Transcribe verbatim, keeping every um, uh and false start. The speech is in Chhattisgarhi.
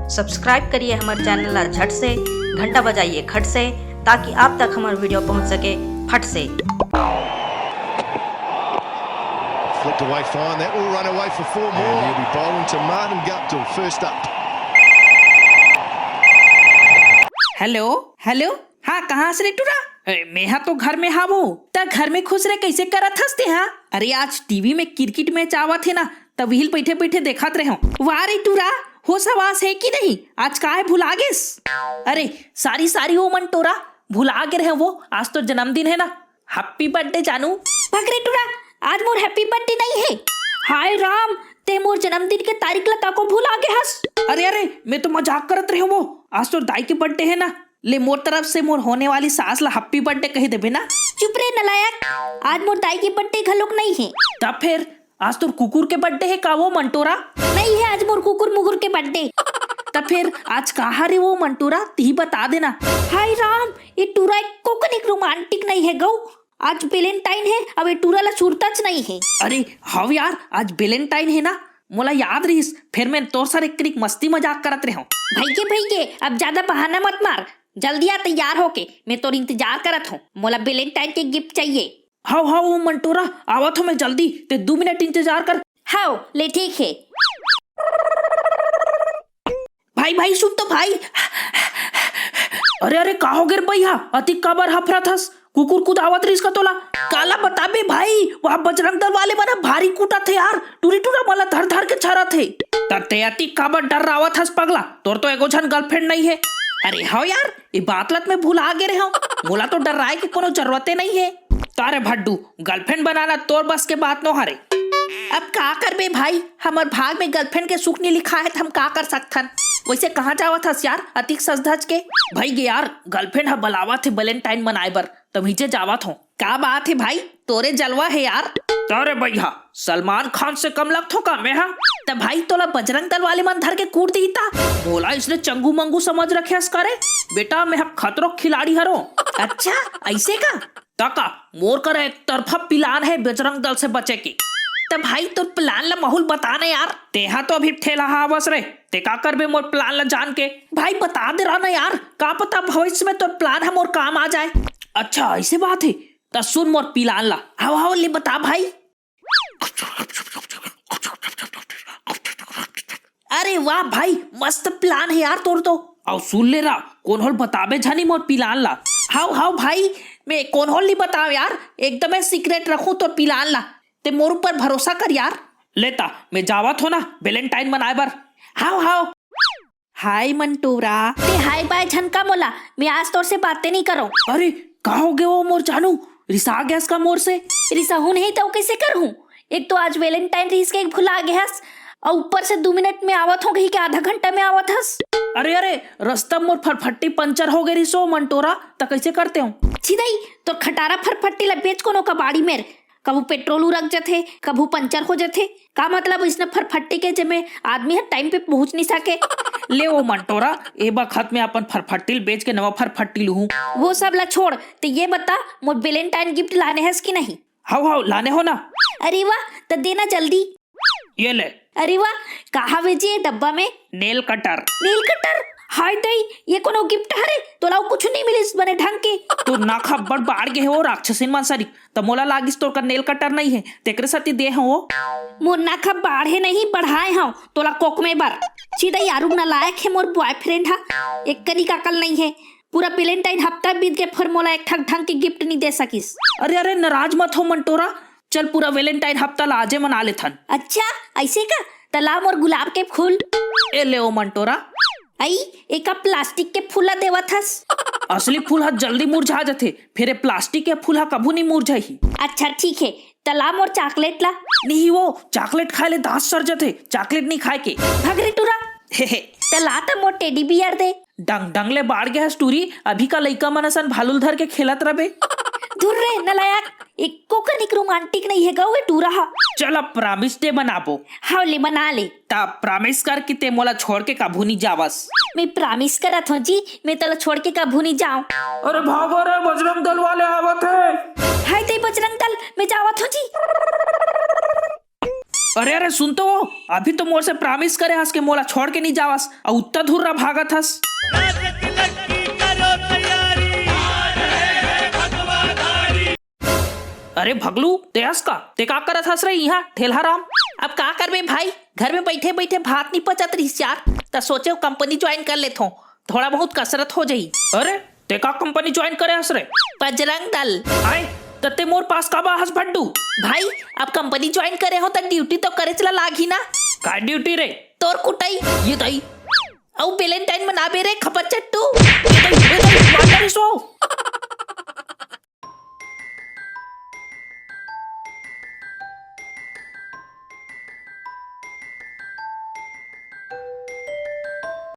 सब्सक्राइब करिए हमर चैनल ला झट से, घंटा बजाइए खट से, ताकि आप तक हमर वीडियो पहुंच सके फट से। Flicked away fine. That will run away for four more. And he'll be bowling to Martin Guptill first up. Hello, hello. हाँ, कहाँ हस रे टूरा? ए, मेहा तो घर में हावो। त घर में खुश रहे, कैसे करत हस ते? हाँ, अरे, आज टीवी में क्रिकेट मैच आवत हे ना, त वही बैठे बैठे देखत रहे। वाह रे टूरा, होश हवास है कि नहीं? आज का है, भुला गेस? अरे सारी सारी, वो मन टोरा, भुला गे रहे वो, आज तो जन्मदिन है ना। हैप्पी बर्थडे जानू। भग रे टूरा, आज मोर हैप्पी बर्थडे नहीं है। हाय राम, ते मोर जन्मदिन के तारीख ला तको भुला गे हस। अरे अरे, मैं तो मजाक करत रहे वो, आज तोर दाई के बर्थडे है ना। ले, मोर तरफ से मोर होने वाली सास ला हैप्पी बर्थडे कह देबे ना। चुप रे नलायक, आज मोर दाई के बर्थडे घलोक नहीं है। तब फिर आज तोर कुकुर के बर्थडे है का वो मंटोरा? नहीं है आज मोर कुकुर मुकुर के बर्थडे। तब फिर आज कहाँ रे वो मंटोरा, तिही बता देना। हाय राम, ये टूरा एको कनिक रोमांटिक नहीं है गऊ। आज वेलेंटाइन है, अब ये टूरा ला छुड़ताच नहीं है। अरे हव यार, आज वेलेंटाइन है ना, मोला याद रहिस, फिर मैं तोर सर एक कनिक मस्ती मजाक करत रहे। भैगे भैगे, अब ज्यादा बहाना मत मार, जल्दी आ तैयार होके, मैं तोर इंतजार करत हूँ। मोला वेलेंटाइन के गिफ्ट चाहिए। हाव हाव, वो मंटोरा, आवत हूँ मैं जल्दी, ते दू मिनट इंतजार कर। हाव, ले ठीक है। भाई भाई सुन तो भाई। अरे अरे, का हो गे रे भैया, अतिक काबर हफरत हस? कुकुर कुदावत रहिस का तोला? काला बताबे भाई, वहाँ बजरंग दल वाले मन ह भारी कूटत हे यार, टूरी टूरा मन ला धर धर के छरत हे। त ते अतिक काबर डर्रावत हस पगला? तोर तो एगो झन गर्लफ्रेंड नहीं है। अरे हव यार, ये बात लत मैं भुला गे रहे हूँ। मोला तो डर्राए के कोनो जरूरते नहीं है। तारे भड्डू, गर्लफ्रेंड बनाना तोर बस के बात नो हरे। अब का करबे भाई, हमर भाग में गर्लफ्रेंड के सुख नहीं लिखा है, त हम का कर सकथन? वैसे कहाँ जावत हस यार अतिक सज धज के? भाई गे यार, गर्लफ्रेंड ह बलावत हे वेलेंटाइन मनाए बर, त भीजे जावत हो। का बात है भाई, तोरे जलवा है यार। तारे भैया, सलमान खान से कम लगथो का मैं हा? त भाई तोला बजरंग दल वाले मन धर के कूट दिही ता? मोला इसने चंगू मंगू समझ रखे हस का रे? बेटा, मैं हा खतरो खिलाड़ी हरो। अच्छा, ऐसे का? त का, मोर कर एक तरफा प्लान है बजरंग दल से बचे के। त भाई तोर प्लान ला माहौल बता ना यार। तेहा तो अभी ठेला हावस रे, ते का करबे मोर प्लान ला जान के? भाई बता दे रहा ना यार, का पता भविष्य में तोर प्लान ह मोर काम आ जाए। अच्छा ऐसे बात है, त सुन मोर प्लान ला। हाव हाव, ले बता भाई। अरे वाह भाई, मस्त प्लान है यार तोर तो। अउ सुन ले रा, कोनो ल बताबे झनी मोर प्लान ला। हाव हाव भाई, मैं कोनो ल नहीं बताव यार, एकदमे सीक्रेट रखूं तोर प्लान ला। ते मोर ऊपर भरोसा कर यार। लेता, मैं जावत हो ना वेलेंटाइन मनाए बर। हाव हाव। हाय मंटोरा। ते हाय बाय झन का मोला, मैं आज तोर से बातें नहीं करो। अरे, का हो गए वो मोर जानू? रिसा गैस का मोर से? रिसाहू नहीं तो कैसे करहूँ? एक तो आज वेलेंटाइन रिहिस के भुला गे हस, और ऊपर से दो मिनट में आवत हो गई के आधा घंटा में आवत हस। अरे अरे, रस्ता मोर फरफट्टी पंचर हो गए रिसो मंटोरा, त कैसे करते हो? छिदई, तो खटारा फरफट्टी ला बेच कोनो कबाड़ी मेर, कभू पेट्रोल उरक जथे, कभू पंचर हो जथे। का मतलब इसने फरफट्टी के जेमे आदमी ह टाइम पे पहुंच नहीं सके? ले ओ मंटोरा, ए बखत में अपन फरफट्टी ल बेच के नवा फरफट्टी लूहूं। वो सब ला छोड़, ते ये बता, मोर वेलेंटाइन गिफ्ट लाने हस कि नहीं? हाव हाव, लाने हो ना। अरे वाह, त देना जल्दी। ये ले। अरे वाह, का हवे जी ये डब्बा में? Nail cutter. Nail cutter? हाय दई, ये कोनो गिफ्ट हरे? तोला कुछ नहीं मिलिस बने ढंग के। तोर नाक ह बड़ बाढ़ गे हे ओ राक्षसिन मन सरी, त मोला लागिस तोर कर नेल कटर नहीं है, तेकरे सेती दे हव ओ। मोर नाक ह बाढ़े नहीं, बढ़ाए हव तोला कोकमे बर। सीधा यारू नालायक है मोर बॉयफ्रेंड ह, एक कनिक अकल नहीं है। पूरा वेलेंटाइन हफ्ता बीत गए, फिर मोला एक ठक ढंग के गिफ्ट नहीं दे सकिस। अरे अरे, नाराज मत हो मंटोरा, चल पूरा वेलेंटाइन हफ्ता ला आजे मना लेथन। अच्छा, ऐसे का? त ला मोर गुलाब के फूल। ए ले ओ मंटोरा। आई, एका प्लास्टिक के फूल ला देवत हस। असली फूल ह जल्दी मुरझा जथे, फिर ए प्लास्टिक के फूल ह कभू नहीं मुरझाही। अच्छा ठीक है, त ला मोर चॉकलेट ला। नहीं, वो चॉकलेट खाए ले दांत सर जथे, चॉकलेट नहीं खाए के। भग रे टूरा। हे हे। त ला त मोर टेडी बियर दे। डंग डंग ले बाढ़ गए हस टूरी, अभी का लइका मन असन भालू ल धर के खेलत रबे। धुर रे नलायक, एको कनिक रोमांटिक नहीं है गऊ ए टूरा हा। चल अब प्रॉमिस डे बनाबो। हाव ले बना ले। त प्रॉमिस कर कि ते मोला छोड़ के कभू नहीं जावस। मैं प्रॉमिस करत हूँ जी, मैं तोला छोड़ के कभू नहीं जाऊँ। अरे भागो रे बजरंग दल वाले आवत है। हाय ते बजरंग दल, मैं जावत हूँ जी। अरे अरे, सुन तो, वो अभी तो मोर से प्रॉमिस करे हस के मोला छोड़ के नहीं जावस, अउ उत्ता धुर्रा भागत हस। अरे भगलू, ते हस का? ते का करत हस रे इहाँ, ठेलहा राम? अब का करबे भाई, घर में बैठे बैठे भात नहीं पचत रहिस यार, त सोचे कंपनी ज्वाइन कर लेथों, थोड़ा बहुत कसरत हो जाही। अरे, ते का कंपनी ज्वाइन करे हस रे? बजरंग दल। आय, त ते मोर पास काबर हस भड्डू? भाई, अब कंपनी ज्वाइन करे हों त ड्यूटी तो करेच ला लागही ना। का ड्यूटी रे? तोर कुटई। ये दाई। अउ वेलेंटाइन मनाबे रे खपरचट्टू। ये दाई, ये दाई, मार डारिस,